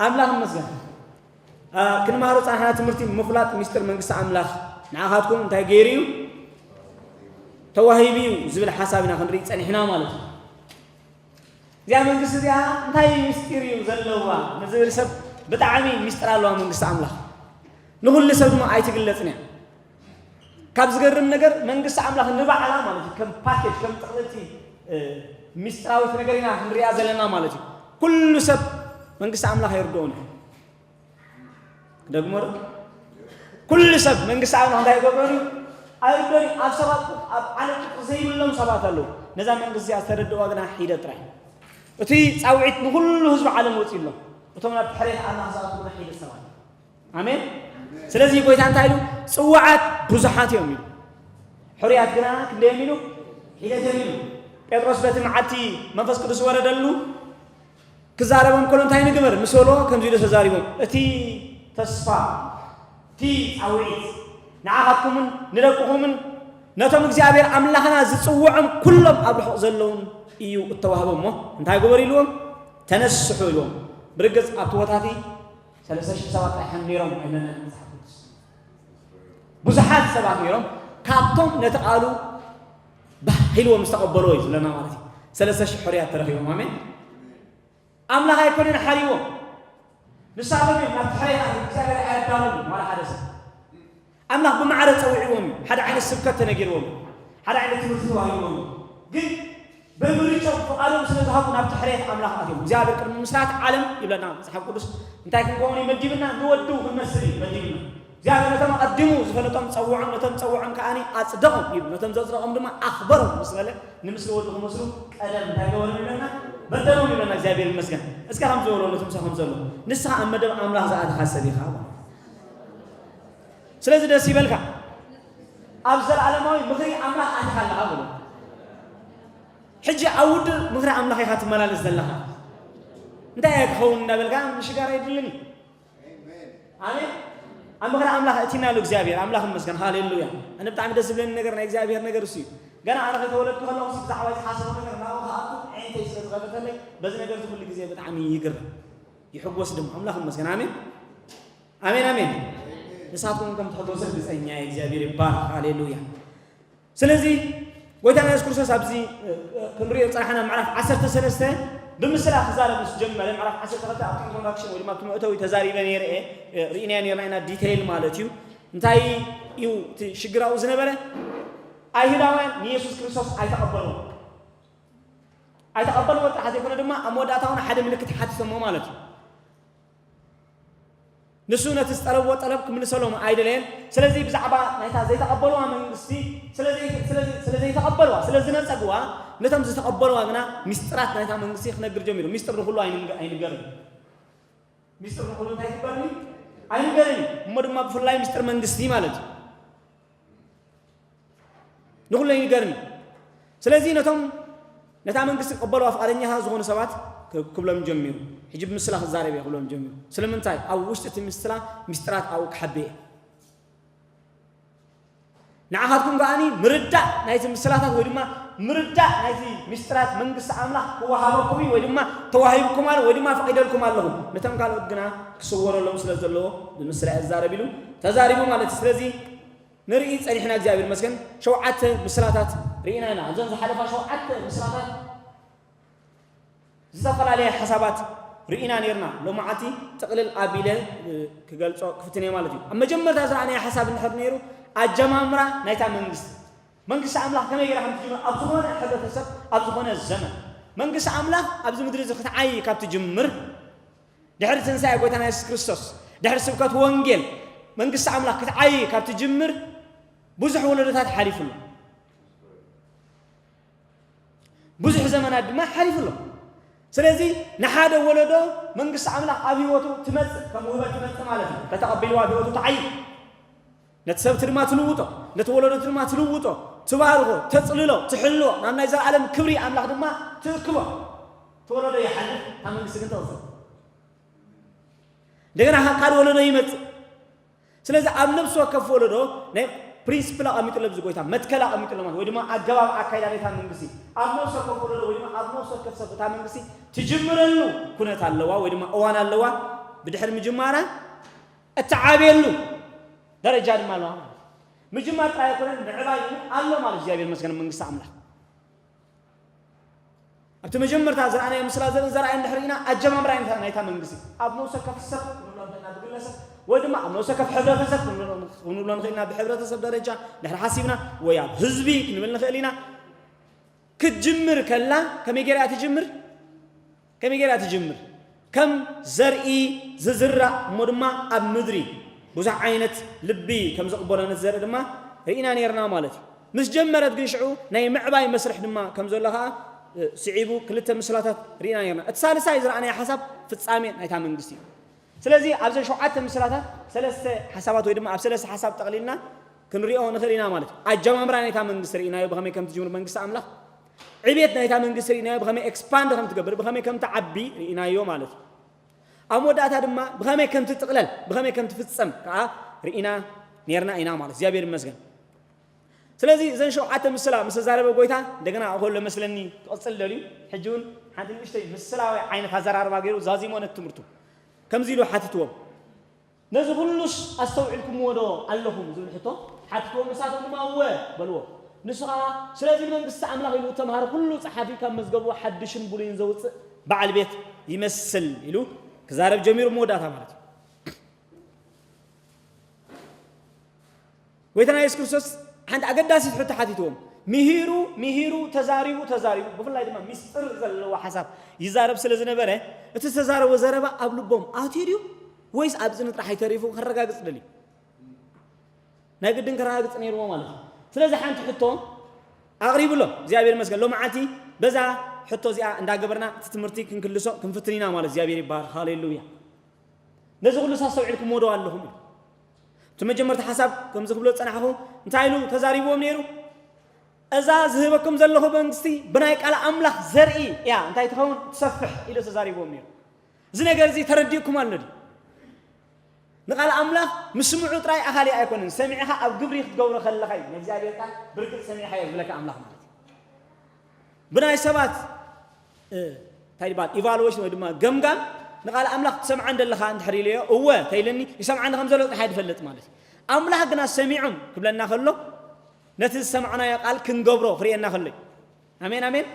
ኣምላኽ ይመስገን። ኣ፣ ክንመሃሮ ጸናሕና ትምህርቲ ምፍላጥ ምስጢር መንግስቲ ኣምላኽ ንዓኻትኩም እንታይ ገይሩ እዩ? ተዋሂቡ እዩ ዝብል ሓሳብ ኢና ክንርኢ ጸኒሕና ማለት እዩ። እዚኣ መንግስቲ እዚኣ እንታይ ምስጢር እዩ ዘለዋ ንዝብል ሰብ ብጣዕሚ ምስጢር ኣለዋ መንግስቲ ኣምላኽ። ንኹሉ ሰብ ድማ ኣይትግለጽን እያ። ካብ ዝገርም ነገር መንግስቲ ኣምላኽ ንባዕላ ማለት እዩ ከም ፓኬጅ፣ ከም ጥቕልልቲ፣ እ፣ ምስጢራዊት ነገር ኢና ክንሪኣ ዘለና ማለት እዩ። ኩሉ ሰብ መንግስቲ ኣምላኽ ኣይርድኦን እዩ። ክደግሞ ዶ? ኩሉ ሰብ መንግስቲ ኣምላኽ እንታይ ይገብሮን እዩ? ኣይርድኦን እዩ። ኣብ ሰባት፣ ኣብ ዓለም ቁጥሪ ዘይብሎም ሰባት ኣለዉ። ነዛ መንግስቲ እዚኣ ዝተረድእዋ ግና ሒደት ጥራይ። እቲ ጻውዒት ንኹሉ ህዝቢ ዓለም ወጺኡ ኣሎ። እቶም ናብ ድሕሬት ኣምላኽ ዝኣትዉ ግና ሒደት ሰባት። ኣሜን። ስለዚ ጎይታ እንታይ ኢሉ? ጽዋዓት ብዙሓት እዮም ኢሉ። ሕሩያት ግና ክንደይ እዮም ኢሉ? ሒደት እዮም ኢሉ። ጴጥሮስ በቲ መዓልቲ መንፈስ ቅዱስ ወረደሉ ክዛረቦም ከሎ እንታይ ንግበር ምስ በሎ ከምዚ ኢሉ ተዛሪቦም። እቲ ተስፋ፣ እቲ ጻውዒት ንዓኻትኩምን ንደቅኹምን ነቶም እግዚኣብሔር ኣምላኽና ዝጽውዖም ኩሎም ኣብ ርሑቕ ዘለውን እዩ እተዋህቦም እሞ እንታይ ግበሩ ኢልዎም? ተነስሑ ኢልዎም። ብርግጽ ኣብቲ ቦታ እቲ ሰለስተ ሽሕ ሰባት ጥራሕ እዮም ነይሮም ኣይብለናን መጽሓፍ ቅዱስ። ብዙሓት ሰባት ነይሮም፣ ካብቶም ነቲ ቃሉ ባህ ኢልዎም ዝተቐበልዎ እዩ ዝብለና ማለት እዩ። ሰለስተ ሽሕ ሕሩያት ተረኺቦም። ኣሜን። ኣምላኽ ኣይኮነን ሓሪዎም። ንሳቶም እዮም ናብ ድሕሬት ኣትዮም፣ እግዚኣብሔር ኣየዳለሉን ዋላ ሓደ ሰብ። ኣምላኽ ብማዕረ ጸዊዕዎም እዩ። ሓደ ዓይነት ስብከት ተነጊርዎም እዩ። ሓደ ዓይነት ትምህርቲ ተዋሂብዎም እዩ። ግን ብምርጫው ፍቓዶም ስለ ዝሃቡ ናብ ድሕሬት ኣምላኽ ኣትዮም። እግዚኣብሔር ቅድሚ ምስራት ዓለም ይብለና መጽሓፍ ቅዱስ እንታይ ክንከውን እዩ መዲብና? ንወዱ ክንመስል እዩ መዲብና። እግዚኣብሔር ነቶም ኣቐዲሙ ዝፈለጦም ጸውዖም፣ ነቶም ጸውዖም ከኣ ኣጽደቖም ይብል። ነቶም ዘጽደቖም ድማ ኣኽበሮም ምስ በለ ንምስሊ ወዱ ክመስሉ ቀደም እንታይ ገበሮም ይብለና? በደሎም ይብለና። እግዚኣብሔር ይመስገን። እስከ ከም ዝበሎ ነቶም ሰብ ከም ዘሎ ንስኻ ኣብ መደብ ኣምላኽ ዝኣተኻ ሰብ ኢኻ። ስለዚ ደስ ይበልካ። ኣብ ዘለዓለማዊ ምኽሪ ኣምላኽ ኣቲኻ ኣለኻ ብሎ። ሕጂ ኣብ ውድብ ምኽሪ ኣምላኽ ኢኻ ትመላለስ ዘለኻ። እንታይ እየ ክኸውን እናበልካ ምሽጋር ኣይድልን እዩ። ኣሜን። ኣብ ምኽሪ ኣምላኽ እቲና ኣሎ እግዚኣብሔር። ኣምላኽ ይመስገን። ሃሌሉያ። ኣነ ብጣዕሚ ደስ ዝብለኒ ነገር ናይ እግዚኣብሔር ነገር እሱ እዩ። ገና ኣነ ከይተወለድኩ ከለኹ ብዛዕባ ዝሓሰቡ ነገር ናብኡ ክኣቱ ዕንተይ ስለ ዝኸፈተለይ በዚ ነገር እዚ ኩሉ ግዜ ብጣዕሚ ይግርም። ይሕጎስ ድማ። ኣምላኽ ይመስገን። ኣሜን። ኣሜን፣ ኣሜን። ንስኻትኩም ከም ትሕጎሱ ርግጸኛ እየ። እግዚኣብሔር ይባረኽ። ሃሌሉያ። ስለዚ ጎይታና የሱስ ክርስቶስ ኣብዚ፣ እ፣ እ፣ ክንሪኦ ዝጸናሕና ምዕራፍ ዓሰርተ ሰለስተ ብምስላ ክዛረብ ምስ ጀመረ፣ ምዕራፍ ዓሰርተ ክልተ ኣብቲ ኢንትሮዳክሽን ወይ ድማ እቲ መእተዊ ተዛሪበ ነይረ እየ፣ እ፣ ርኢናዮ ነይርና ኢና፣ ዲቴይል ማለት እዩ። እንታይ እዩ እቲ ሽግር ኣብኡ ዝነበረ? ኣይሁዳውያን ንየሱስ ክርስቶስ ኣይተቐበልዎ። ኣይተቐበልዎ ጥራሕ ዘይኮነ ድማ ኣብ መወዳእታ እውን ሓደ ምልክት ሓቲቶሞ ማለት እዩ። ንሱ ነቲ ዝጠለብዎ ጠለብ ክምልሰሎም ኣይደለየን። ስለዚ ብዛዕባ ናይታ ዘይተቐበልዋ መንግስቲ፣ ስለ ዘይ-፣ ስለ ዘይ-፣ ስለ ዘይተቐበልዋ፣ ስለ ዝነጸግዋ፣ ነቶም ዝተቐበልዋ ግና ሚስጥራት ናይታ መንግስቲ ክነግር ጀሚሩ። ሚስጥር ንኹሉ ኣይንንገ-፣ ኣይንገርን። ሚስጥር ንኹሉ እንታይ ይግበርኒ? ኣይንገርን። እሞ ድማ ብፍላይ ሚስጥር መንግስቲ ማለት እዩ። ንኹሉ ይንገርኒ። ስለዚ ነቶም ነታ መንግስቲ ክቕበልዋ ፍቓደኛታት ዝኾኑ ሰባት ክ-፣ ክብሎም ጀሚሩ። ሕጂ ብምስላ ክዛረብ እየ ክብሎም ጀሚሩ። ስለምንታይ? ኣብ ውሽጢ እቲ ምስላ ምስጢራት ኣብኡ ክሓቢ እየ። ንዓኻትኩም ከኣኒ ምርዳእ ናይቲ ምስላታት ወይ ድማ ምርዳእ ናይቲ ምስጢራት መንግስቲ ኣምላኽ ክወሃበኩም እዩ ወይ ድማ ተዋሂብኩም ኣሎ ወይ ድማ ፈቒደልኩም ኣለኹም። ነቶም ካልኦት ግና ክስወረሎም ስለ ዘለዎ ብምስላ እየ ዝዛረብ ኢሉ ተዛሪቡ ማለት እዩ። ስለዚ ንርኢ ጸኒሕና እግዚኣብሔር ይመስገን ሸውዓተ ምስላታት ርኢና ኢና። እዞም ዝሓለፋ ሸውዓተ ምስላታት ዝተፈላለየ ሓሳባት ርኢና ነይርና። ሎማዓልቲ ጥቕልል ኣቢለ፣ እ፣ ክገልጾ ክፍትን እየ ማለት እዩ። ኣብ መጀመርታ ዝረኣናዮ ሓሳብ እንድሕር ነይሩ ኣጀማምራ ናይታ መንግስቲ፣ መንግስቲ ኣምላኽ ከመይ ገይራ ከም ትጅምር ኣብ ዝኾነ ሕብረተሰብ፣ ኣብ ዝኾነ ዘመን መንግስቲ ኣምላኽ ኣብዚ ምድሪ እዚ ክትዓዪ ካብ ትጅምር ድሕሪ ትንሳኤ ጎይታና የሱስ ክርስቶስ፣ ድሕሪ ስብከት ወንጌል መንግስቲ ኣምላኽ ክትዓዪ ካብ ትጅምር ብዙሕ ወለዶታት ሓሊፉ ኣሎ። ብዙሕ ዘመናት ድማ ሓሊፉ ኣሎ። ስለዚ ንሓደ ወለዶ መንግስቲ ኣምላኽ ኣብ ህይወቱ ትመጽእ፣ ከም ውህበት ትመጽእ ማለት እዩ። ተተቐቢልዋ ኣብ ህይወቱ ትዓዪ። ነቲ ሰብቲ ድማ ትልውጦ፣ ነቲ ወለዶ ድማ ትልውጦ፣ ትባርኾ፣ ተጽልሎ፣ ትሕልዎ፣ ናብ ናይ ዘለኣለም ክብሪ ኣምላኽ ድማ ትእክቦ። እቲ ወለዶ ይሓልፍ፣ እታ መንግስቲ ግን ትቕጽል። እንደገና ካብ ካልእ ወለዶ ይመጽእ። ስለዚ ኣብ ነፍሲ ወከፍ ወለዶ ናይ ፕሪንስፕል ኣቐሚጡሎም፣ እዚ ጎይታ መትከል ኣቐሚጡሎም፣ ወይ ድማ ኣገባብ ኣካይዳ ናይታ መንግስቲ ኣብ ነፍሲ ወከፍ ወለዶ ወይ ድማ ኣብ ነፍሲ ወከፍ ሰብ እታ መንግስቲ ትጅምረሉ ኩነት ኣለዋ ወይ ድማ እዋን ኣለዋ። ብድሕሪ ምጅማራ እትዓብየሉ ደረጃ ድማ ኣለዋ ማለት እዩ። ምጅማር ጥራይ ኣይኮነን፣ ምዕባይ እውን ኣሎ ማለት እዩ። እግዚኣብሔር ይመስገን፣ መንግስቲ ኣምላኽ ኣብቲ መጀመርታ ዝረኣናዮ ምስላ ዘርኢ ዘርኣዮ እንድሕር ኢና፣ ኣጀማምራ ናይታ መንግስቲ ኣብ ነብሰ ከፍ ሰብ ክንብሎ ንኽእል ኢና፣ ብግለሰብ ወይ ድማ ኣብ ነብሰ ከፍ ሕብረተሰብ ክንብሎ ንኽእል ኢና። ብሕብረተሰብ ደረጃ ድሕሪ ሓሲብና ወይ ኣብ ህዝቢ ክንብል ንኽእል ኢና። ክትጅምር ከላ ከመይ ገይራ እያ ትጅምር? ከመይ ገይራ ትጅምር? ከም ዘርኢ ዝዝራእ እሞ ድማ ኣብ ምድሪ ብዙሕ ዓይነት ልቢ ከም ዘቕበሎ ነቲ ዘርኢ ድማ ርኢና ነይርና ማለት እዩ። ምስ ጀመረት ግን ሽዑ ናይ ምዕባይ መስርሕ ድማ ከም ዘሎ ኸዓ ስዒቡ ክልተ ምስላታት ርኢና ነይርና። እቲ ሳልሳይ ዝረኣናዮ ሓሳብ ፍጻሜ ናይታ መንግስቲ እዩ። ስለዚ ኣብዘን ሸውዓተ ምስላታት ሰለስተ ሓሳባት ወይ ድማ ኣብ ሰለስተ ሓሳብ ጠቕሊልና ክንሪኦ ንኽእል ኢና ማለት እዩ። ኣጀማምራ ናይታ መንግስቲ ርኢናዮ፣ ብኸመይ ከም ትጅምር መንግስቲ ኣምላኽ፣ ዕቤት ናይታ መንግስቲ ርኢናዮ፣ ብኸመይ ኤክስፓንድ ከም ትገብር፣ ብኸመይ ከም ትዓቢ ርኢናዮ ማለት እዩ። ኣብ መወዳእታ ድማ ብኸመይ ከም ትጥቕለል፣ ብኸመይ ከም ትፍጸም ከዓ ርኢና ነይርና ኢና ማለት እዩ። እግዚኣብሔር ይመስገን። ስለዚ እዘን ሸውዓተ ምስላ ምስ ተዛረበ ጎይታ እንደገና ከሎ መስለኒ ክቕጽል ደልዩ። ሕጂ እውን ሓንቲ ንእሽተይ ምስላዊ ዓይነት ኣዘራርባ ገይሩ ዛዚሞ ነቲ ትምህርቱ ከምዚ ኢሉ ሓቲትዎም። ነዚ ኩሉስ ኣስተውዒልኩምዎ ዶ ኣለኹም ዝብል ሕቶ ሓቲትዎም። ንሳቶም ድማ እወ በልዎ። ንሱ ኸዓ ስለዚ ንመንግስቲ ኣምላኽ ኢሉ ተምሃሮ ኩሉ ጸሓፊ ካብ መዝገቡ ሓድሽን ብሉይን ዘውጽእ በዓል ቤት ይመስል ኢሉ ክዛረብ ጀሚሩ መወዳእታ ማለት እዩ። ጎይታና የሱስ ክርስቶስ ሓንቲ ኣገዳሲት ሕቶ ሓቲትዎም። ምሂሩ ምሂሩ ተዛሪቡ ተዛሪቡ፣ ብፍላይ ድማ ሚስጥር ዘለዎ ሓሳብ ይዛረብ ስለ ዝነበረ እቲ ዝተዛረቦ ዘረባ ኣብ ልቦም ኣትዩ ድዩ ወይስ ኣብ ጽን ጥራሕ ኣይተሪፉ ከረጋግጽ ደልዩ? ናይ ግድን ከረጋግጽ ነይርዎ ማለት እዩ። ስለዚ ሓንቲ ሕቶ ኣቕሪብሎም እግዚኣብሔር ይመስገን። ሎመዓልቲ በዛ ሕቶ እዚኣ እንዳገበርና እቲ ትምህርቲ ክንክልሶ ክንፍትን ኢና ማለት እግዚኣብሔር ይባረክ። ሃሌሉያ። ነዚ ኩሉ ኣስተውዒልኩምዎ ዶ ኣለኹም? እቲ መጀመርታ ሓሳብ ከምዚ ክብሎ ዝጸናሕኹ እንታይ ኢሉ ተዛሪብዎም ነይሩ? እዛ ዝህበኩም ዘለኹ መንግስቲ ብናይ ቃል ኣምላኽ ዘርኢ እያ እንታይ ትኸውን ትሰፍሕ ኢሉ ተዛሪብዎም ነይሩ። እዚ ነገር እዚ ተረዲእኩም ኣሎ ድዩ? ንቃል ኣምላኽ ምስምዑ ጥራይ ኣኻሊ ኣይኮነን፣ ሰሚዕኻ ኣብ ግብሪ ክትገብሮ ከለኻ እዩ ንእግዚኣብሔር ቃል ብርግጽ ሰሚዕኻዮ ዝብለካ ኣምላኽ ማለት እዩ። ብናይ ሰባት እንታይ ይባል ኢቫሉዌሽን ወይ ድማ ገምጋም ንቃል ኣምላኽ ትሰምዓ እንደለኻ እንድሕር ኢለዮ እወ ተይለኒ ይሰምዓኒ ከም ዘሎ ጥራሕ ይፈልጥ ማለት እዩ። ኣምላኽ ግና ሰሚዖም ክብለና ከሎ ነቲ ዝሰማዕናዮ ቃል ክንገብሮ ክርእየና ከሎ እዩ። ኣሜን ኣሜን።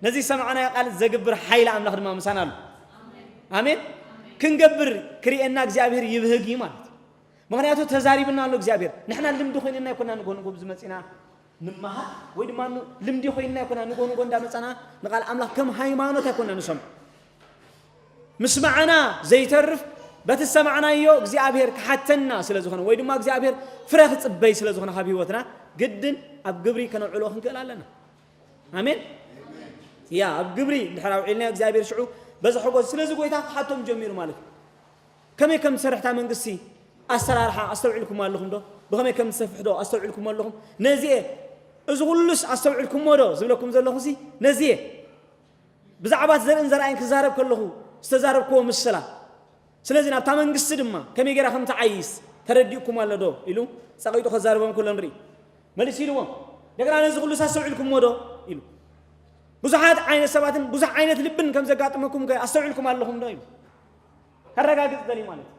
ነዚ ዝሰማዕናዮ ቃል ዘግብር ሓይሊ ኣምላኽ ድማ ምሳና ኣሎ። ኣሜን። ክንገብር ክርእየና እግዚኣብሔር ይብህግ እዩ ማለት እዩ። ምኽንያቱ ተዛሪብና ኣሎ እግዚኣብሔር። ንሕና ልምዲ ኮይንና ኣይኮና ንጎንጎ ዝመጺና ንመሃር ወይ ድማ ልምዲ ኮይንና ኣይኮና ንጎንጎ እንዳመጻና ንቃል ኣምላኽ ከም ሃይማኖት ኣይኮና ንሰምዖ። ምስማዕና ዘይተርፍ በቲ ዝሰማዕናዮ እግዚኣብሔር ክሓተና ስለ ዝኾነ ወይ ድማ እግዚኣብሔር ፍረ ክጽበይ ስለ ዝኾነ ካብ ህይወትና ግድን ኣብ ግብሪ ከነውዕሎ ክንክእል ኣለና። ኣሜን። ያ ኣብ ግብሪ እንድሕር ኣውዒልና እግዚኣብሔር ሽዑ በዚ ሕጎስ ስለዚ ጎይታ ክሓቶም ጀሚሩ ማለት እዩ። ከመይ ከም ትሰርሕታ መንግስቲ ኣሰራርሓ ኣስተውዒልኩም ኣለኹም ዶ? ብኸመይ ከም ትሰፍሕ ዶ ኣስተውዒልኩም ኣለኹም? ነዚኤ እዚ ኩሉስ ኣስተውዒልኩሞ ዶ ዝብለኩም ዘለኹ ሲ ነዚኤ ብዛዕባ ዘርእን ዘርኣይን ክዛረብ ከለኹ ዝተዛረብክዎ ምስላ። ስለዚ ናብታ መንግስቲ ድማ ከመይ ገይራ ከም ትዓይስ ተረዲእኩም ኣሎ ዶ ኢሉ ጸቒጡ ከዛርቦም ከሎ ንርኢ። መሊሱ ኢልዎም፣ እንደገና ነዚ ኩሉ ኣስተውዒልኩሞ ዶ ኢሉ። ብዙሓት ዓይነት ሰባትን ብዙሕ ዓይነት ልብን ከም ዘጋጥመኩም ከ ኣስተውዒልኩም ኣለኹም ዶ ኢሉ ከረጋግጽ ደልዩ ማለት እዩ።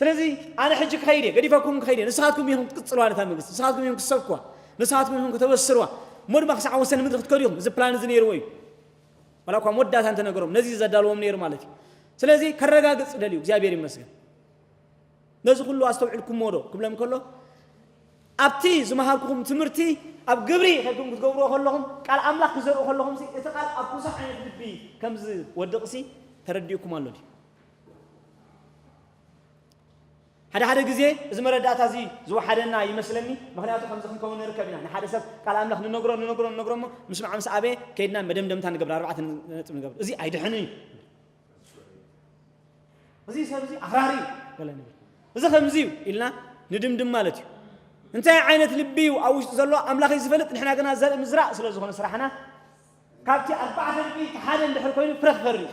ስለዚ ኣነ ሕጂ ክኸይድ እየ፣ ገዲፈኩም ክኸይድ እየ፣ ንስኻትኩም ኢኹም ክትቅጽልዋ ነታ መንግስቲ፣ ንስኻትኩም ኢኹም ክትሰብክዋ፣ ንስኻትኩም ኢኹም ከተበስርዋ፣ እሞ ድማ ክሳዕ ወሰን ምድሪ ክትከዱ ኢኹም። እዚ ፕላን እዚ ነይርዎ እዩ። ዋላ እኳ መወዳእታ እንተነገሮም ነዚ ዘዳልዎም ነይሩ ማለት እዩ። ስለዚ ከረጋግጽ ደልዩ እግዚኣብሔር ይመስገን። ነዚ ኩሉ ኣስተውዒልኩሞ ዶ ክብሎም ከሎ ኣብቲ ዝመሃርኩኹም ትምህርቲ ኣብ ግብሪ ከይድኩም ክትገብርዎ ከለኹም ቃል ኣምላኽ ክዘርኡ ከለኹም ሲ እቲ ቃል ኣብ ብዙሕ ዓይነት ልቢ ከም ዝወድቕ ሲ ተረዲእኩም ኣሎ ድዩ? ሓደ ሓደ ግዜ እዚ መረዳእታ እዚ ዝወሓደና ይመስለኒ። ምኽንያቱ ከምዚ ክንከውን ንርከብ ኢና። ንሓደ ሰብ ቃል ኣምላኽ ንነግሮ ንነግሮ ንነግሮ እሞ ምስማዕ ምስ ኣበየ ከይድና መደምደምታ ንገብር፣ ኣርባዕተ ነጥብ ንገብር። እዚ ኣይድሕንን እዩ። እዚ ሰብ እዚ ኣኽራሪ እዩ ገለ ንብል። እዚ ከምዚ እዩ ኢልና ንድምድም ማለት እዩ። እንታይ ዓይነት ልቢ እዩ ኣብ ውሽጡ ዘሎ ኣምላኽ እዩ ዝፈልጥ። ንሕና ግና ዘርኢ ምዝራእ ስለ ዝኾነ ስራሕና ካብቲ ኣርባዕተ ልቢ እቲ ሓደ እንድሕር ኮይኑ ፍረ ክፈሪ እዩ።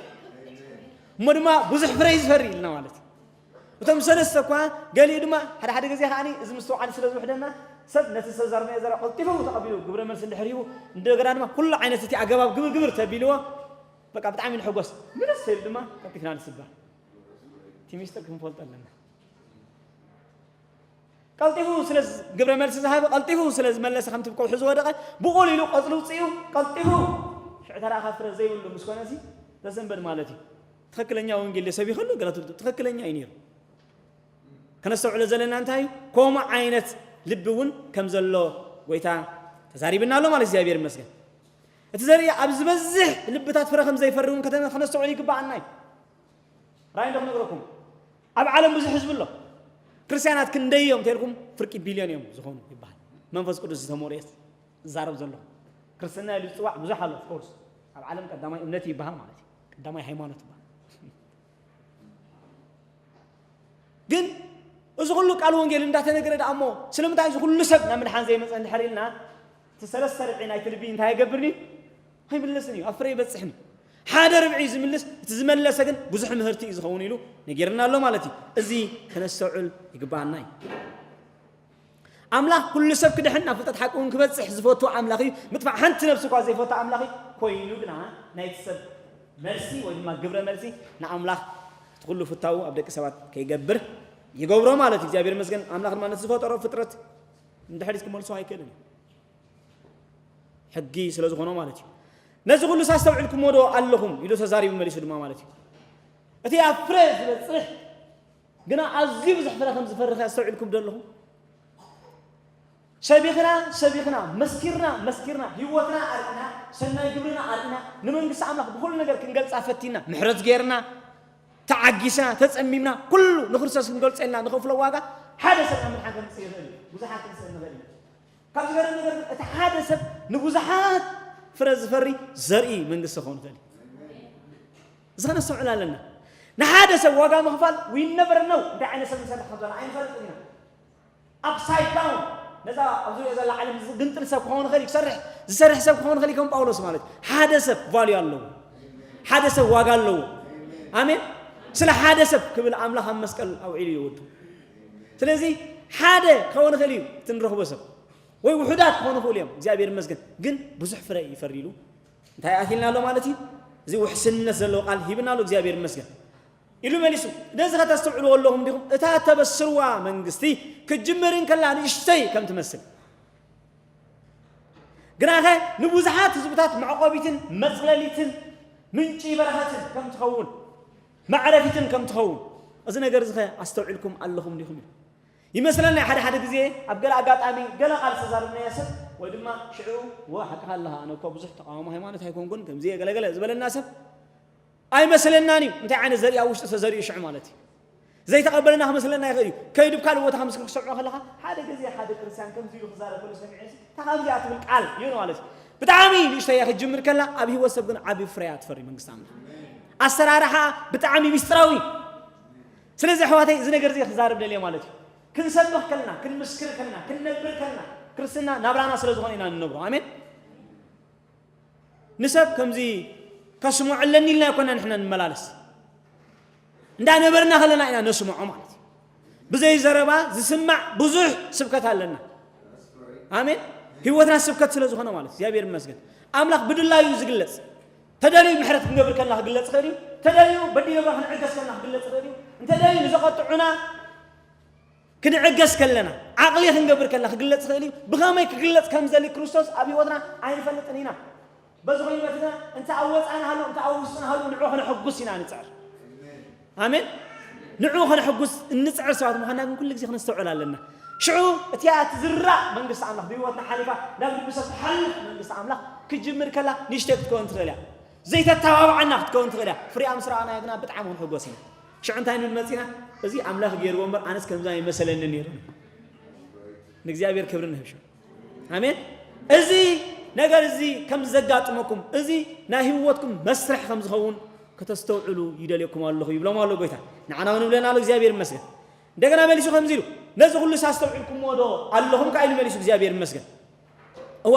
እሞ ድማ ብዙሕ ፍረ እዩ ዝፈሪ ኢልና ማለት እዩ። እቶም ሰለስተ እኳ ገሊኡ ድማ ሓደ ሓደ ግዜ ከዓኒ እዚ ምስትውዓል ስለ ዝውሕደና ሰብ ነቲ ዝተዛረብናዮ ዘረባ ቀልጢፉ ተቐቢሉ ግብረ መልሲ እንድሕር ሂቡ እንደገና ድማ ኩሉ ዓይነት እቲ ኣገባብ ግብር ግብር ተቢልዎ በቃ ብጣዕሚ ንሕጎስ። ምልስ ተይሉ ድማ ቀልጢፍና ንስበር። ሚስጥር ክንፈልጦ ኣለና። ቀልጢፉ ስለ ዝ-፣ ግብረ መልሲ ዝሃበ፣ ቀልጢፉ ስለ ዝመለሰ፣ ከምቲ ብከውሒ ዝወደቐ፣ ብቐሊሉ ቀጽሊ ውጽኡ፣ ቀልጢፉ ሽዑ ተረኻ ፍረ ዘይብሉ ምስ ኮነሲ፣ ተሰንበድ ማለት እዩ። ትኽክለኛ ወንጌል ሰቢኸሉ፣ ገለ ትብሉ፣ ትኽክለኛ እዩ ነይሩ። ከነስተውዕሎ ዘለና እንታይ እዩ? ከምኡ ዓይነት ልቢ እውን ከም ዘሎ ጎይታ ተዛሪብና ኣሎ ማለት፣ እግዚኣብሔር ይመስገን። እቲ ዘርኢ ኣብ ዝበዝሕ ልብታት ፍረ ከም ዘይፈሪ እውን ከተነ-፣ ከነስተውዕል ይግባኣና እዩ። ራእይ እንዶ ክነግረኩም፣ ኣብ ዓለም ብዙሕ ህዝቢ ኣሎ። ክርስትያናት ክንደይ እዮም ተልኩም? ፍርቂ ቢልዮን እዮም ዝኾኑ ይበሃል። መንፈስ ቅዱስ ዝተመርየት ዝዛረብ ዘሎ ክርስትና ኢሉ ዝፅዋዕ ብዙሕ ኣሎ። Of course፣ ኣብ ዓለም ቀዳማይ እምነት ይበሃል ማለት እዩ። ቀዳማይ ሃይማኖት ይበሃል። ግን እዚ ኩሉ ቃል ወንጌል እንዳተነገረ ደኣ እሞ፣ ስለምንታይ እዚ ኩሉ ሰብ ናብ ምድሓን ዘይመጸ እንድሕር ኢልና፣ እቲ ሰለስተ ርብዒ ናይቲ ልቢ እንታይ ይገብርኒ? ኣይምለስን እዩ፣ ኣብ ፍረ ይበጽሕን እዩ። ሓደ ርብዒ ዝምልስ፣ እቲ ዝመለሰ ግን ብዙሕ ምህርቲ እዩ ዝኸውን ኢሉ ነጊርና ኣሎ ማለት እዩ። እዚ ከነስተውዕል ይግባኣና እዩ። ኣምላኽ ኩሉ ሰብ ክድሕን ናብ ፍልጠት ሓቂ እውን ክበጽሕ ዝፈቱ ኣምላኽ እዩ። ምጥፋእ ሓንቲ ነብሲ እኳ ዘይፈቱ ኣምላኽ እዩ። ኮይኑ ግና ናይቲ ሰብ መልሲ ወይ ድማ ግብረ መልሲ ንኣምላኽ እቲ ኩሉ ፍታዉ ኣብ ደቂ ሰባት ከይገብር ይገብሮ ማለት እዩ። እግዚኣብሔር ይመስገን። ኣምላኽ ድማ ነቲ ዝፈጠሮ ፍጥረት እንድሕሪት ክመልሶ ኣይክእልን እዩ። ሕጊ ስለ ዝኾኖ ማለት እዩ። ነዚ ኩሉ ኣስተውዒልኩሞ ዶ ኣለኹም ኢሉ ተዛሪቡ መሊሱ ድማ ማለት እዩ። እቲ ኣብ ፍረ ዝበጽሕ ግና ኣዝዩ ብዙሕ ፍረ ከም ዝፈርኸ ኣስተውዒልኩም ዶ ኣለኹም? ሰቢኽና፣ ሰቢኽና፣ መስኪርና፣ መስኪርና፣ ህይወትና ኣርኢና፣ ሰናይ ግብርና ኣርኢና፣ ንመንግስቲ ኣምላኽ ብኹሉ ነገር ክንገልጻ ፈቲና፣ ምሕረት ጌርና፣ ተዓጊስና፣ ተጸሚምና፣ ኩሉ ንክርስቶስ ክንገልጸልና ንኸፍሎ ዋጋ ሓደ ሰብ ካብ ምድሓን ከምጽእ ይኽእል እዩ። ብዙሓት ክንስእ ንኽእል ኢና። ካብ ዝገርም ነገር ግን እቲ ሓደ ሰብ ንብዙሓት ፍረ ዝፈሪ ዘርኢ መንግስቲ ክኸውን ይኽእል እዩ። እዚ ከነስተውዕል ኣለና። ንሓደ ሰብ ዋጋ ምኽፋል we never know እንታይ ዓይነት ሰብ ንሰርሕ ከም ዘሎ ኣይንፈልጥን ኢና። ኣፕሳይድ ዳውን ነዛ ኣብ ዙሪያ ዘላ ዓለም ዝግንጥል ሰብ ክኸውን ይኽእል እዩ፣ ክሰርሕ፣ ዝሰርሕ ሰብ ክኸውን ይኽእል እዩ፣ ከም ጳውሎስ ማለት እዩ። ሓደ ሰብ ቫልዩ ኣለዎ። ሓደ ሰብ ዋጋ ኣለዎ። ኣሜን። ስለ ሓደ ሰብ ክብል ኣምላኽ ኣብ መስቀል ኣውዒሉ እዩ ወዱ። ስለዚ ሓደ ክኸውን ይኽእል እዩ እቲ ንረኽቦ ሰብ፣ ወይ ውሑዳት ክኾኑ ይኽእሉ እዮም፣ እግዚኣብሔር ይመስገን። ግን ብዙሕ ፍረ ይፈሪ ኢሉ እንታይ ኣትልና ኣሎ ማለት እዩ? እዚ ውሕስነት ዘለዎ ቃል ሂብና ኣሎ፣ እግዚኣብሔር ይመስገን። ኢሉ መሊሱ፣ ነዚ ከተስተውዕልዎ ኣለኹም ዲኹም? እታ ተበስርዋ መንግስቲ ክትጅምር እንከላ ንእሽተይ ከም ትመስል፣ ግናኸ ንብዙሓት ህዝብታት መዕቆቢትን መጽለሊትን ምንጪ በረኸትን ከም ትኸውን፣ መዕረፊትን ከም ትኸውን፣ እዚ ነገር እዚ ኸ ኣስተውዒልኩም ኣለኹም ዲኹም? ኢሉ ይመስለና። ሓደ ሓደ ግዜ ኣብ ገለ ኣጋጣሚ ገለ ቃል ዝተዛረብናዮ ሰብ ወይ ድማ ሽዑ፣ "ወ፣ ሓቅኻ ኣለኻ፣ ኣነ እኮ ብዙሕ ተቃዋሚ ሃይማኖት ኣይኮንኩን፣ ከምዚ እየ ገለ ገለ" ዝበለና ሰብ ኣይመስለናን እዩ። እንታይ ዓይነት ዘርኢ ኣብ ውሽጢ ተዘሪኡ ሽዑ ማለት እዩ። ዘይተቐበለና ክመስለና ይኽእል እዩ። ከይዱ ኣብ ካልእ ቦታ ከም ዝክሰምዖ ከለኻ፣ ሓደ ግዜ ሓደ ክርስትያን ከምዚ ኢሉ ክዛረብ ከሎ ሰሚዐ፣ "እታ ከምዚኣ ትብል ቃል" እዩ ማለት እዩ። ብጣዕሚ ንእሽተይ እያ ክትጅምር ከላ፣ ኣብ ህይወት ሰብ ግን ዓቢ ፍረያ ትፈሪ መንግስቲ ኣምላኽ። ኣሰራርሓ ብጣዕሚ ሚስጥራዊ። ስለዚ ኣሕዋተይ፣ እዚ ነገር እዚ ክዛረብ ደልየ ማለት እዩ። ክንሰብኽ ከለና፣ ክንምስክር ከለና፣ ክንነብር ከለና፣ ክርስትና ናብራና ስለ ዝኾነ ኢና ንነብሮ። ኣሜን። ንሰብ ከምዚ ከስምዖ ኣለኒ ኢልና ኣይኮና ንሕና ንመላለስ። እንዳነበርና ከለና ኢና ነስምዖ ማለት እዩ። ብዘይ ዘረባ ዝስማዕ ብዙሕ ስብከት ኣለና። ኣሜን። ህይወትና ስብከት ስለ ዝኾነ ማለት እዩ። እግዚኣብሔር ይመስገን። ኣምላኽ ብድላዩ እዩ ዝግለጽ። ተደልዩ ምሕረት ክንገብር ከለና ክግለጽ ይኽእል እዩ። ተደልዩ በዲሎና ክንዕገስ ከለና ክግለጽ ይኽእል እዩ። እንተደልዩ ንዘቐጥዑና ክንዕገስ ከለና፣ ዓቕሊ ክንገብር ከለና ክግለጽ ይኽእል እዩ። ብኸመይ ክግለጽ ከም ዘሊ ክርስቶስ ኣብ ህይወትና ኣይንፈልጥን ኢና። በዚ ኮይኑ መትና እንተ ኣብ ወጻእና ሃሉ፣ እንተ ኣብ ውስጥና ሃሉ፣ ንዑ ከነሐጉስ ኢና ንጽዕር። ኣሜን። ንዑ ከነሐጉስ እንጽዕር ሰባት ምዃንና ግን ኩሉ ግዜ ክነስተውዕል ኣለና። ሽዑ እቲኣ እትዝራእ መንግስቲ ኣምላኽ ብህይወትና ሓሊፋ ናብ ልቢ ሰብ ትሓልፍ መንግስቲ ኣምላኽ ክትጅምር ከላ ንእሽተይ ክትከውን ትኽእል እያ። ዘይተተባብዓና ክትከውን ትኽእል እያ። ፍሪኣ ምስ ረኣናዮ ግና ብጣዕሚ ክንሕጎስ ኢና። ሽዑ እንታይ ንብል መጺና? እዚ ኣምላኽ ገይርዎ እምበር ኣነስ ከምዚ ኣይመሰለኒ ነይሩ። ንእግዚኣብሔር ክብሪ ንህብ ሽዑ። ኣሜን። እዚ ነገር እዚ ከም ዘጋጥመኩም፣ እዚ ናይ ህይወትኩም መስርሕ ከም ዝኸውን ከተስተውዕሉ ይደልየኩም ኣለኹ ይብሎም ኣሎ ጎይታ። ንዓና እውን ይብለና ኣሎ፣ እግዚኣብሔር ይመስገን። እንደገና መሊሱ ከምዚ ኢሉ፣ "ነዚ ኩሉ ኣስተውዒልኩምዎ ዶ ኣለኹም?" ከኣ ኢሉ መሊሱ፣ እግዚኣብሔር ይመስገን። እወ፣